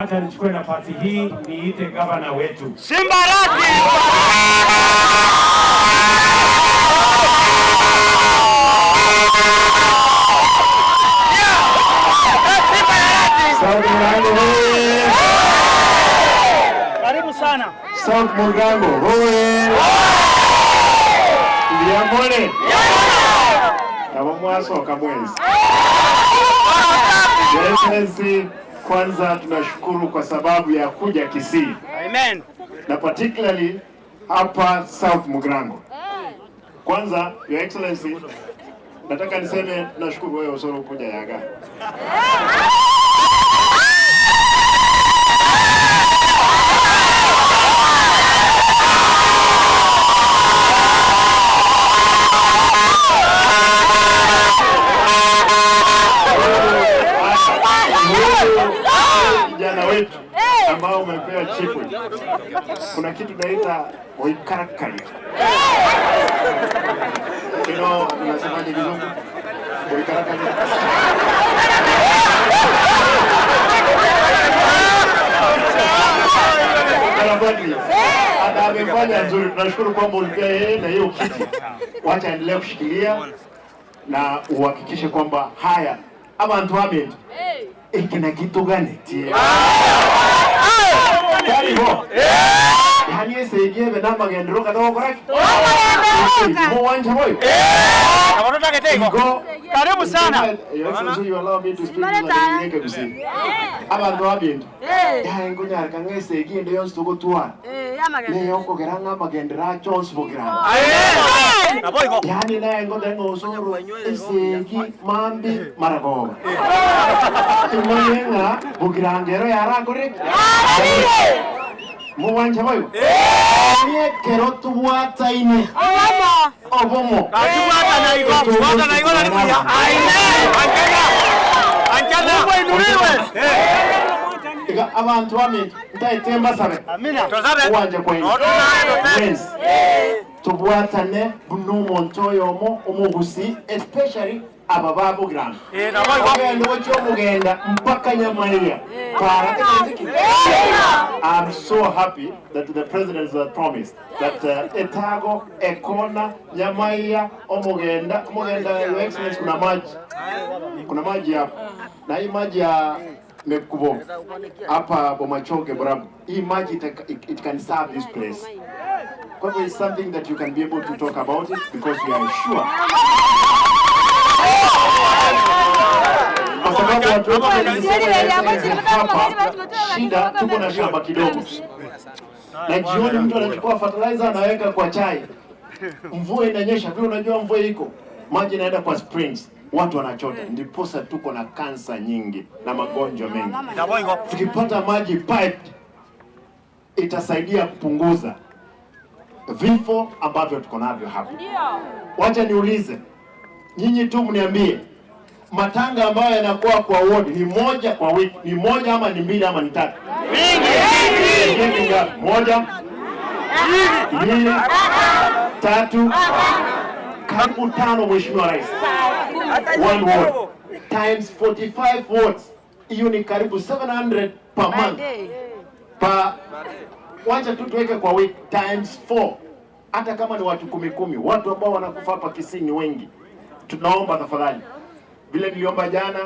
Acha nichukue nafasi hii niite gavana wetu Simba Arati. South Mugirango hoye! Karibu sana. South Mugirango hoye! Ndiamole abo mwasoka mwezi. Your Excellency, kwanza tunashukuru kwa sababu ya kuja Kisii. Amen. Na particularly hapa South Mugirango. Kwanza, Your Excellency, nataka niseme nashukuru wewe Osoro kuja Yaga. Kijana wetu ambao umepewa chifu, kuna kitu naita oikarakaria. You know, unasemaje Kizungu? Oikarakaria. Karabati. Ana amefanya nzuri, tunashukuru kwamba ulipea yeye na hiyo kiti. Wacha endelee kushikilia na uhakikishe kwamba haya abantu amentu ikina kitu gani tie karibo yani eseigiebe namagendero kadogoraki muwanja boyo. Igo. Karibu sana. Your Excellency, you allow me to speak in Kisii. Abantu abintu yae ngunyarika ng'esegi ende yonsi tugotwara neyo okogera ng'a amagendero acho onsi bogirana. Nabo Yani naye ngote ng'osoro esegi mambi maragoba imanye ng'a bogirangero yarakore muwanja boyo nie kero tubwataine obomo. Akibwata na igo, bwata na igo na kuya. Amen. Ankana. Ankana. Mungu ainuliwe. Iga abantu bami ntaite mbasabe. Amina. Tozabe. Uwanje kwenyu. Yes. Tubwatane n'omuntu oyo omo omugusi, especially aba babugirana. Nabo igo. Ogenda okyomugenda mpaka Nyamaiya. I'm so happy that the president has promised that Etago, Ekona, Nyamaiya, Omugenda, Omugenda, Your Excellency, kuna maji. Kuna maji hapa. Na hii maji ya Mekubo hapa Bomachoge Borabu. Hii maji it can serve this place. Kwa hivyo it's something that you can be able to talk about it because we are sure. Kwa sababu watu wetu walisema hapa shida, tuko na shamba kidogo, na jioni mtu anachukua fertilizer anaweka kwa chai, mvua inanyesha vile, unajua mvua iko, maji inaenda kwa springs, watu wanachota, ndiposa tuko na kansa nyingi na magonjwa mengi. Nabo igo. Tukipata maji piped, itasaidia kupunguza vifo ambavyo tuko navyo hapa. Wacha niulize nyinyi tu, mniambie matanga ambayo yanakuwa kwa ward ni moja kwa wiki, ni moja ama ni mbili ama ni tatu? Mingi. Ni ngapi? Moja, mbili, tatu, karibu tano. Mheshimiwa Rais, one ward times 45 wards, hiyo ni karibu 700 per month pa, wacha tu tuweke kwa week times 4, hata kama ni watu kumi kumi, watu ambao wanakufa hapa Kisii ni wengi. Tunaomba tafadhali, vile niliomba jana,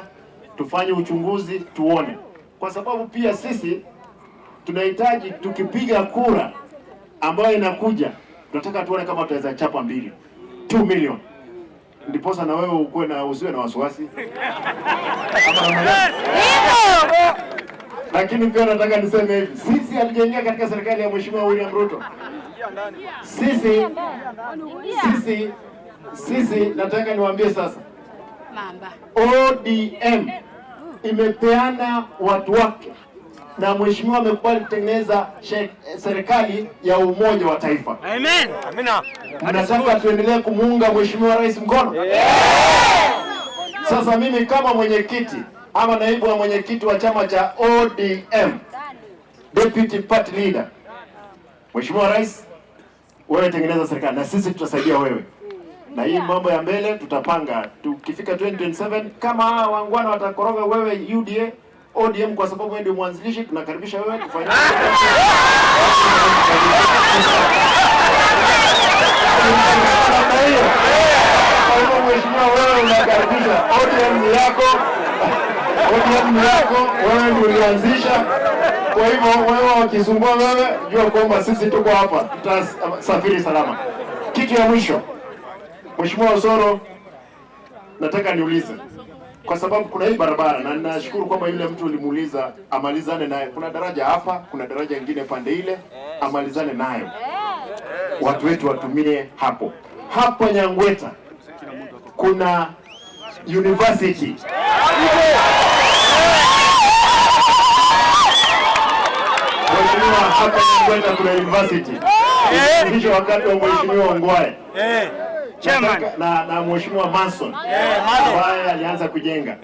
tufanye uchunguzi tuone, kwa sababu pia sisi tunahitaji tukipiga kura ambayo inakuja, tunataka tuone kama tutaweza chapa 2 million, ndiposa na wewe ukuwe na usiwe na wasiwasi. Ama namna gani? Lakini pia nataka niseme hivi, sisi hatujaingia katika serikali ya Mheshimiwa William Ruto. Sisi nataka niwaambie sasa, ODM imepeana watu wake na mheshimiwa amekubali kutengeneza serikali ya umoja wa taifa. Amen. Amina. Mnataka tuendelee kumuunga mheshimiwa rais mkono? Sasa mimi kama mwenyekiti ama naibu wa mwenyekiti wa chama cha ODM, deputy party leader, Mheshimiwa Rais, wewe tengeneza serikali na sisi tutasaidia wewe. Na hii mambo ya mbele tutapanga. Tukifika 2027 kama hawa wangwana watakoroga wewe UDA, ODM kwa sababu wewe ndio mwanzilishi, tunakaribisha wewe tufanye Kwa hivyo mheshimiwa, wewe unakaribisha ODM ni yako, ODM ni yako, wewe ndio ulianzisha. Kwa hivyo wewe wakisumbua wewe, jua kwamba sisi tuko hapa, tutasafiri salama. Kitu ya mwisho, Mheshimiwa Osoro, nataka niulize kwa sababu kuna hii barabara na ninashukuru kwamba yule mtu ulimuuliza amalizane naye. Kuna daraja hapa, kuna daraja ingine pande ile, amalizane nayo, watu wetu watumie hapo. Hapo Nyangweta kuna university. Mheshimiwa, hapa Nyangweta kuna university ilianzishwa wakati wa Mheshimiwa Ongwae Chairman. na Mheshimiwa Manson ambaye alianza kujenga.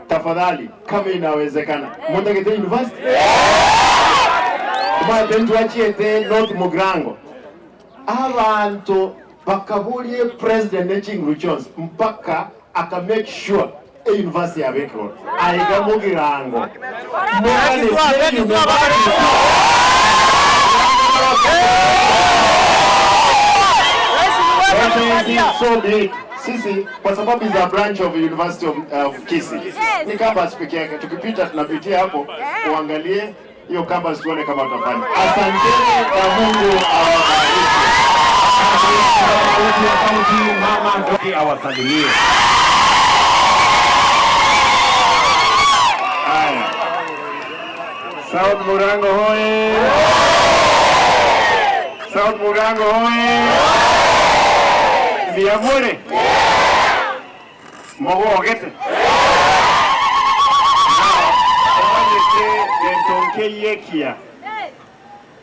Tafadhali, kama inawezekana, Mutagete University mwatentuachiete North Mugirango abantu bakabulie president nechinguru chonse mpaka aka make sure e university yabekero aiga Mugirango. Bekiswa, bekiswa, So be it. Sisi kwa sababu is a branch of University of Kisii. Ni campus peke yake. Tukipita tunapitia hapo, uangalie hiyo campus tuone kama tutafanya. Asanteni na Mungu awabariki. Mama Ndoki awasalimie. Haya. South Mugirango hoye! South Mugirango hoye! Mbiamure? Mogogete? Omanyete gentonke yekia.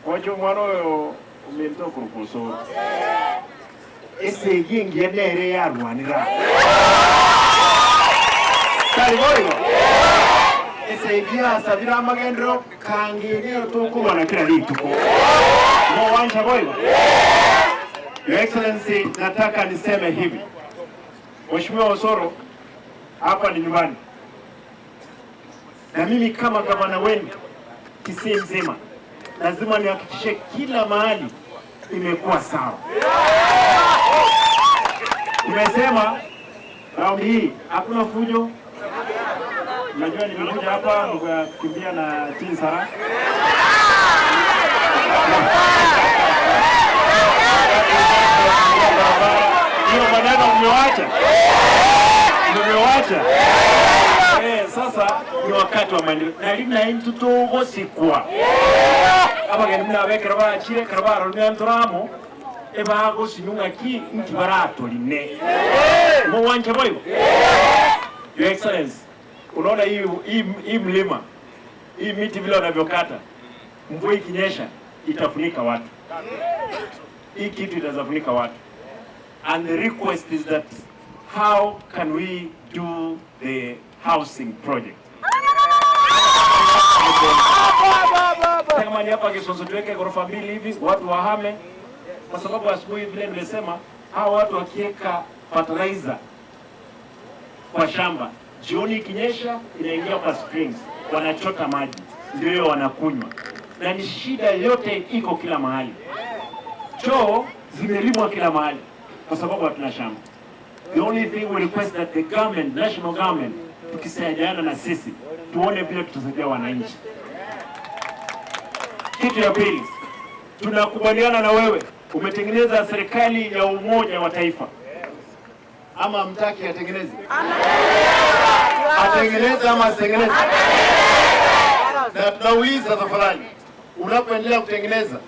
Ocho mwana oyo ominto okurukuso. Ese yingi nere yarwanira. Kali boigo. Ese asabira amagendero kangirio tukumana kila lituko. Mo wanja boigo. Your Excellency, nataka niseme hivi. Mheshimiwa Osoro, hapa ni nyumbani. Na mimi kama gavana wenu Kisii mzima lazima nihakikishe kila mahali imekuwa sawa. Nimesema raundi hii hakuna fujo. Unajua nimekuja hapa nikakimbia na Chinsara. Hiyo maneno mmewacha? Mmewacha? Sasa ni wakati wa maendeleo. Na lina intutogo sikwa. Abageni mnabekera bachire karabaro ni antoramo ebago sinyunga ki nki barato line. Mo wanja boigo. Your Excellency, unaona hii mlima, hii miti vile wanavyokata, mvua ikinyesha itafunika watu. Hii kitu itazafunika watu. And the request is that how can we do the housing project? Kama ni hapa Kisonso tuweke ghorofa mbili hivi watu wahame, kwa sababu asubuhi vile nimesema hawa watu wakiweka fertilizer kwa shamba, jioni ikinyesha inaingia kwa springs, wanachota maji ndio wanakunywa, na ni shida yote iko kila mahali. Choo zimelimwa kila mahali kwa sababu hatuna shamba. The only thing we request that the government, national government, tukisaidiana na sisi tuone vile tutasaidia wananchi. Kitu ya pili, tunakubaliana na wewe, umetengeneza serikali ya umoja wa taifa. Ama mtaki atengeneze? Atengeneze ama asitengeneze? Na tunauliza tafadhali, unapoendelea kutengeneza,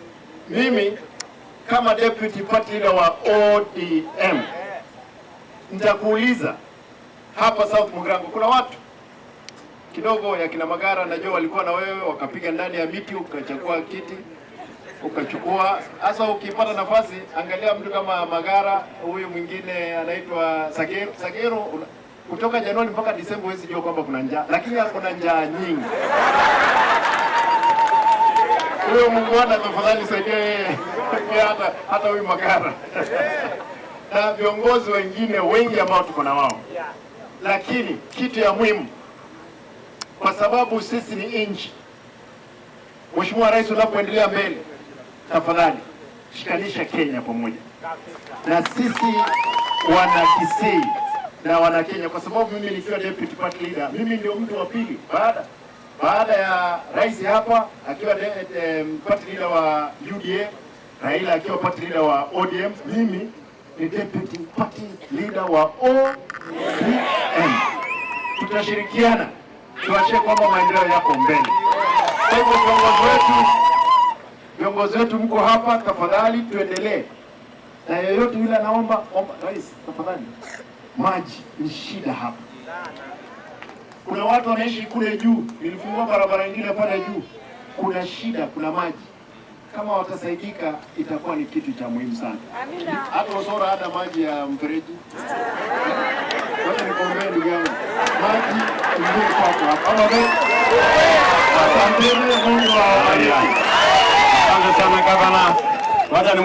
mimi kama deputy party leader wa ODM nitakuuliza hapa South Mugirango kuna watu kidogo ya kina Magara, najua walikuwa na wewe wakapiga ndani ya miti, ukachukua kiti ukachukua. Sasa ukipata nafasi, angalia mtu kama Magara, huyu mwingine anaitwa Sagero. Sagero kutoka Januari mpaka Disemba huwezi jua kwamba kuna njaa, lakini kuna njaa nyingi. Huyo Mungu tafadhali saidia yeye pia hata huyu Magara na viongozi wengine wengi ambao tuko na wao. Lakini kitu ya muhimu, Kwa sababu sisi ni nchi. Mheshimiwa Rais, unapoendelea mbele, tafadhali shikanisha Kenya pamoja na sisi wana Kisii na wana Kenya, kwa sababu mimi nikiwa deputy party leader, mimi ndio mtu wa pili baada ya rais hapa akiwa party leader wa UDA, Raila akiwa party leader wa ODM, mimi ni deputy party leader wa ODM. Tutashirikiana tuache kwamba maendeleo yako mbele. Kwa hivyo viongozi wetu mko hapa, tafadhali tuendelee na yeyote yule anaomba omba. Rais, tafadhali, maji ni shida hapa. Kuna watu wanaishi kule juu, nilifungua barabara nyingine pale juu, kuna shida, kuna maji. Kama watasaidika itakuwa ni kitu cha muhimu sana. Hata Osoro hata maji ya mfereji. Wacha nikuombee ndugu yangu, maji ingie kwako hapa. Ama vipi? Asanteni, Mungu awabariki. Asante sana, gavana. Wacha ni